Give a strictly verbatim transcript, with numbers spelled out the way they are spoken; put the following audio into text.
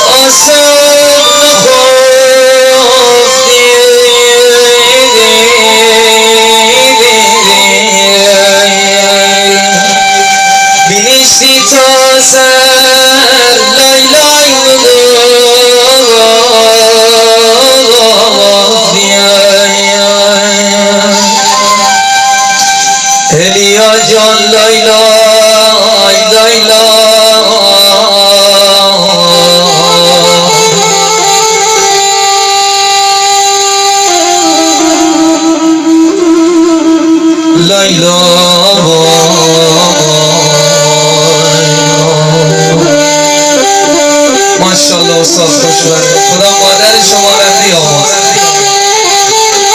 آسان نخوفتی. بینیشتی تا سر لای لای می‌گفتی. هلیا جان لای لای لای لای. لای لای. ماشاءالله استاد، خوش اومدید.